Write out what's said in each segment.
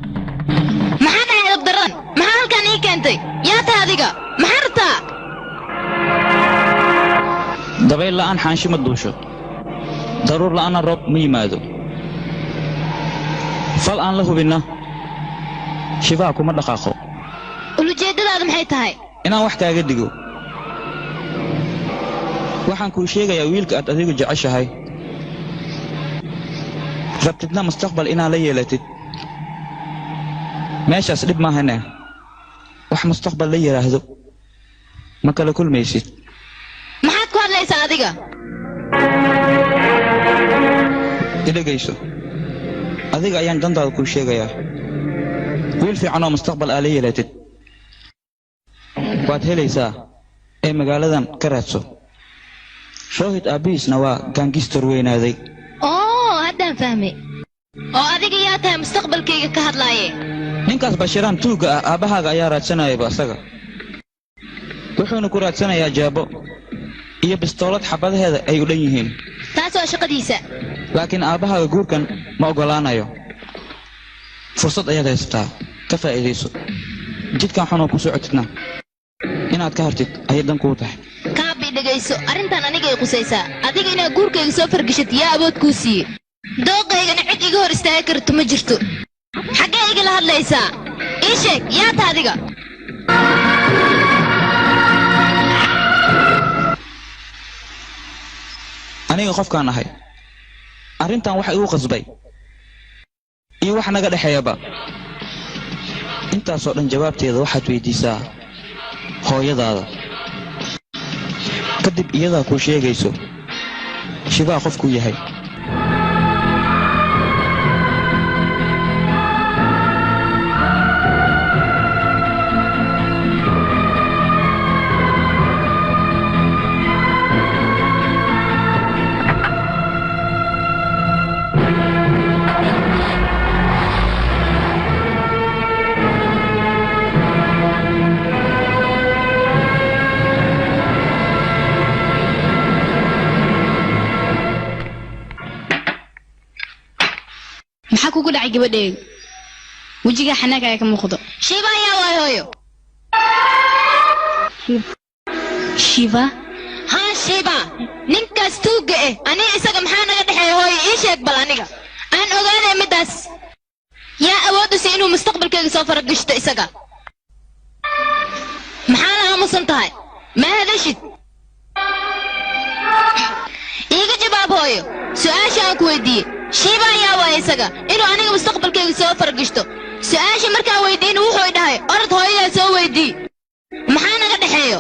Maxaa dhacay dabdaran? Maxaa halkan ii keentay? Yaa tahay adiga? Maxaa rabtaa? Dabayl la'aan xaanshi ma duusho, daruur la'aanna roob ma yimaado, fal aan la hubinna shibaa kuma dhaqaaqo. Ulujeeddadaadu maxay tahay? Inaan wax kaaga digo. Waxaan kuu sheegayaa wiilka aad adigu jeceshahay, rabtidna mustaqbal inaad la yeelatid. Meeshaas dhib maahane, wax mustaqbal la yidhaahdo ma kala kulmaysid. Maxaad ku hadlaysaa adiga? Idhegayso, adiga ayaan dantaada kuu sheegayaa. Wiil fiican oo mustaqbal aa la yeelatid waad helaysaa ee magaaladan ka raadso. Rohit aabbihiisna waa gaangistar weynaaday. Oo haddaan fahmay. Oo adiga yaa tahay mustaqbalkayga ka hadlaaye? Ninkaas Bashiraan tuugga ah aabbahaaga ayaa raadsanayaba asaga. Wuxuuna ku raadsanayaa jaabo iyo bistoolad xabadaheeda ay u dhan yihiin. Taas waa shaqadiisa. Laakiin aabbahaaga guurkan ma oggolaanayo. Fursad ayaad haysataa, ka faa'iidayso. Jidkan xunoo ku socotidna inaad ka hartid ayay dan kuu tahay. Kaabi dhegayso, arrintan aniga ay qusaysaa. Adiga inaad guurkayga soo fargashatid yaa awood kuu siiyey? Dooqaygana cid iga hor istaagi karto ma jirto. Xaggee igala hadlaysaa? Ii sheeg, yaa tahay adiga? Aniga qofkaan ahay, arrintan waxa igu qasbay iyo wax naga dhexeeyaba, intaasoo dhan jawaabteeda waxaad weydiisaa hooyadaada. Kadib iyadaa kuu sheegayso Shibaa qofkuu yahay. Maxaa kugu dhacay gabadheedu? Wejiga xanaag ayaa ka muuqdo. Shiba ayaa waay hooyo. Shiba? Haa Shiba, ninkaas tuugga eh, aniga isaga maxaa naga dhexeeya hooyo? Ii sheeg bal aniga. Aan ogaanay middaas. Yaa awood u sii inuu mustaqbalkayga soo faragashto isaga? Maxaa la aamusan tahay? Ma hadashid? Iiga jawaab hooyo su'aasha aan ku weydiiyey. Shiba ayaa waay isaga inuu aniga mustaqbalkayga soo faragashto? Su'aasha markaan weydiin wuxuu dhahay orod hooyadaa soo weydii. Maxaa naga dhexeeyo?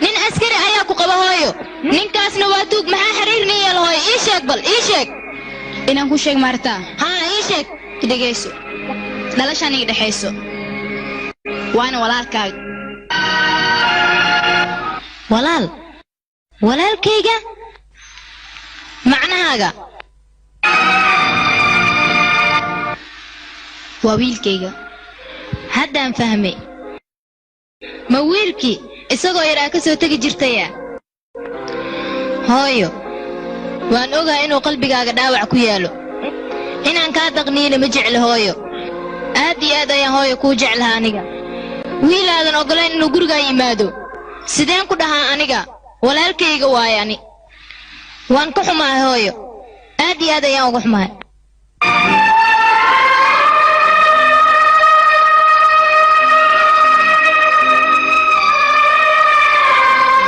Nin askari ayaa ku qaba hooyo, ninkaasna waa tuug. Maxaa xiriir nii yeel hooyo? Ii sheeg bal, ii sheeg. Inaan ku sheeg maartaa? Haa ii sheeg. Dhegayso, dhalashaan iga dhexayso, waana walaalkaaga. Walaal? Walaalkayga? Macnahaaga? Waa wiilkayga. Haddaan fahmay. Ma wiilkii isagoo yaraa ka soo tegi jirtaya? Hooyo, waan ogahay inuu qalbigaaga dhaawac ku yaalo. Inaan kaa daqniina ma jecli hooyo. Aad iyo aad ayaan hooyo kuu jeclaha aniga. Wiilaadan oggolayn inuu gurigaa yimaado. Sideen ku dhahaa aniga? Walaalkayga waaye ani. Waan ka xumahay hooyo. Aad iyo aad ayaan uga xumahay.